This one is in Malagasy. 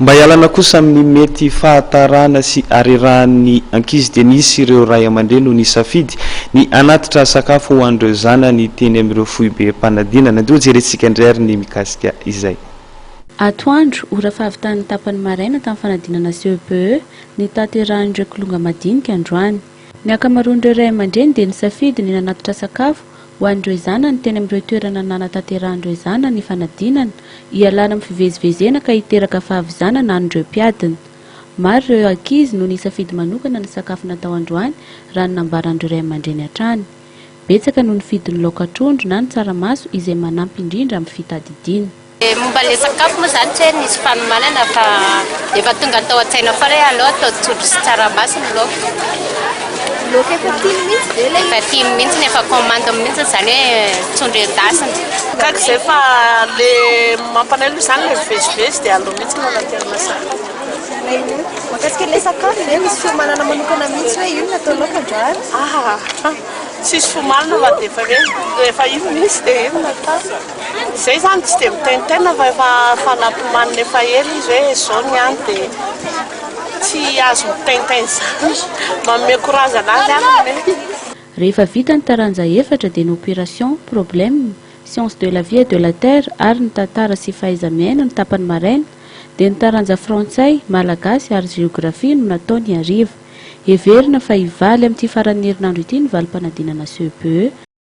Mba hialana kosa amin'ny mety fahatarana sy harerahan'ny ankizy dia nisy ireo ray aman-dreny no nisafidy ny hanatitra sakafo ho an'ireo zanany teny amin'ireo foibem-panadinana. Andeha hojerentsika indray ary ny mikasika izay. Atoandro, ora fahavitan'ny tapany maraina tamin'ny fanadinana CEPE nitanterahan'ireo kilonga madinika androany. Ny ankamaroan'ireo ray aman-dreny dia nisafidy ny nanatitra sakafo ho an'ireo zanany teny amin'ireo toerana nanatanterahan'ireo zanany ny fanadinana, hialana amin'ny fivezivezena ka hiteraka fahavizanana an'ireo mpiadina. Maro ireo ankizy no nisafidy manokana ny sakafo natao androany raha ny nambaran'ireo ray aman-dreny hatrany. Betsaka no nifidy ny laoka trondro na ny tsaramaso izay manampy indrindra amin'ny fitadidiana. Momba ilay sakafo moa izany tsy hoe nisy fanomanana fa efa tonga tao an-tsaina foana hoe aleo atao trondro sy tsaramaso ny laoka. Laoka efa tiany mihitsy ve ilay Efa tiany mihitsy, efa commande mihitsy izany hoe trondro endasina. Akaiky izay fa le mampalahelo aloha izany le mivezivezy dia aleo mihitsy no anaterana sakafo. Mahakasika ilay sakafo ve misy fiomanana manokana mihitsy hoe io no natao laoka androany? Ah, tsisy fiomanana fa dia efa hoe rehefa iny misy dia iny no atao. Izay izany tsy dia mitaintaina fa efa fanampimanina efa ela izy hoe izao ny any dia tsy azo mitaintaina izany. Manome courage an'azy aho ny hoe. Rehefa vita ny taranja efatra dia ny opération, problème, sciences de la vie et de la terre ary ny tantara sy fahaiza-miaina ny tapany maraina dia ny taranja frantsay, malagasy ary géographie no natao ny hariva. Heverina fa hivaly amin'ity faran'ny herinandro ity ny valim-panadinana CEPE.